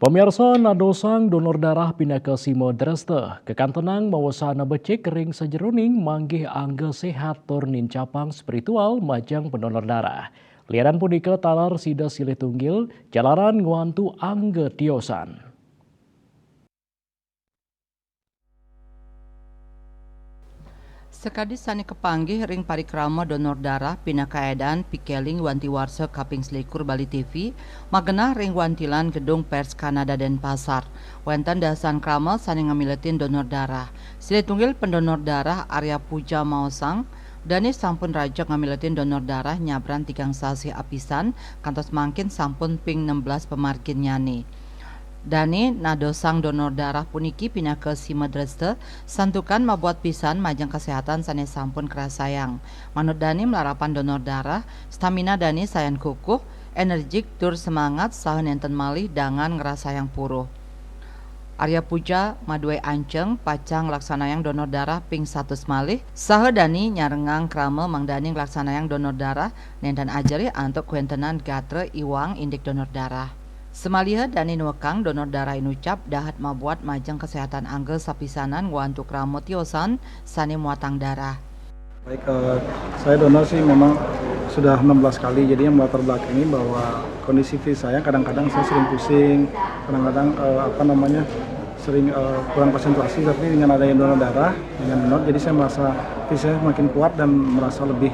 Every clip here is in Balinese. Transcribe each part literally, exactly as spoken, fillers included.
Pamirsa, nadosang donor darah pinaka sima dresta, kakantenang mawasana becik ring sajeroning manggih angga sehat tur nincapang spiritual majeng pendonor darah. Lianan punika taler sida silih tunggil jalaran ngwantu angga tiosan. Sakadi sane kapanggih ring parikrama donor darah pinaka edan pikeling wanti warsa kaping selikur Bali T V, magenah ring wantilan Gedung Pers Kanada Denpasar, wenten dasan krama sane ngamiletin donor darah. Silih tunggil pendonor darah Arya Puja maosang, dane sampun rajeg ngamiletin donor darah nyabran tigang sasih apisan, kantos mangkin sampun ping enam belas pamarginnyane. Dane nadosang donor darah puniki pinaka sima dresta, santukan mabuat pisan majeng kasehatan sane sampun karasayang. Manut dane malarapan donor darah, stamina dane sayan kukuh, energik tur semangat saha nenten malih dangan ngrasayang puruh. Arya Puja madue anceng pacang nglaksanayang donor darah ping satus malih, saha dane nyarengang krama mangdane nglaksanayang donor darah nenten ajerih antuk kwentenan gatra iwang indik donor darah. Samaliha dane nuekang donor darah inucap dahat mabuat majeng kasehatan angga sapisanan ngwantu krama tiosan sane muatang darah. Baik, eh, saya donor sih memang sudah enam belas kali. Jadi yang melatar belakangi bahwa kondisi fisik saya, kadang-kadang saya sering pusing, kadang-kadang, eh, apa namanya, sering, eh, kurang konsentrasi. Tapi dengan adanya donor darah, dengan donor, jadi saya merasa fisik saya makin kuat dan merasa lebih,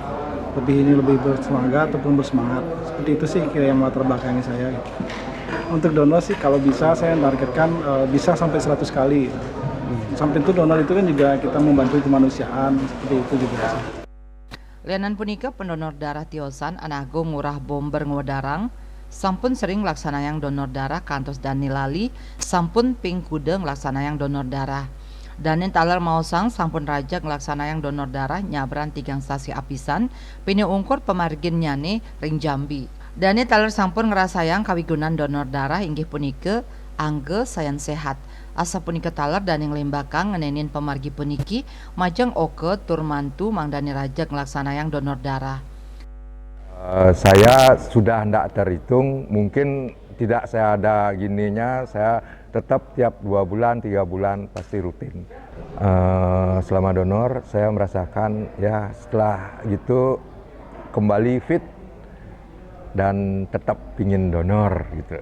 lebih ini, lebih bersemangat ataupun bersemangat. Seperti itu sih kira yang melatar belakangi saya. Untuk donor sih, kalau bisa saya targetkan, eh, bisa sampai seratus kali. Samping itu, donor itu kan juga kita membantu kemanusiaan, seperti itu juga sih. Lianan punika, pendonor darah tiosan Anagung Ngurah Bomber Ngwedarang sampun sering nglaksanayang donor darah kantos dane lali sampun ping kuda nglaksanayang donor darah. Dane taler maosang sampun rajeg nglaksanayang donor darah nyabran tigang sasih apisan, pinih ungkur pamarginnyane ring Jambi. Dane taler sampun ngrasayang kawigunan donor darah, inggih punika angga sayan sehat. Asapunika taler dane nglimbakang ngenenin pamargi puniki majeng oka tur mantu mangdane rajeg nglaksanayang donor darah. Eh, saya sudah ndak terhitung, mungkin tidak saya ada gininya, saya tetap tiap dua bulan, tiga bulan pasti rutin. Eh, selama donor, saya merasakan, ya, setelah gitu kembali fit dan tetap pingin donor gitu.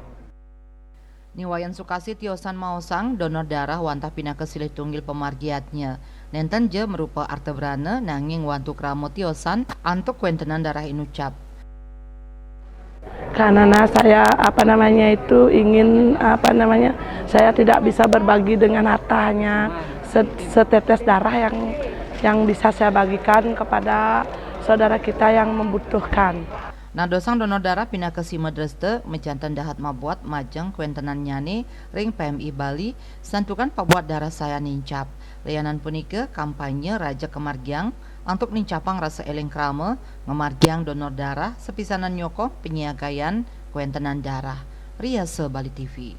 Ni Wayan Sukasi tiosan maosang, donor darah wantah pinaka silih tunggil pamargi yadnya. Nenten ja marupa arta brana, nanging ngwantu krama tiosan antuk kwentenan darah inucap. Karena saya, apa namanya itu, ingin, apa namanya, saya tidak bisa berbagi dengan hartanya. Se-, setetes darah yang, yang bisa saya bagikan kepada saudara kita yang membutuhkan. Nadosang donor darah pinaka sima dresta, majanten dahat mabuat majeng kwentenannyane ring P M I Bali, santukan pabuat darah sayan nincap. Lianan punika, kampanye rajeg kamargiang antuk nincapang rasa eling krama, ngamargiang donor darah, sapisanan nyokong panyiagayan kwentenan darah. Riasa Bali T V.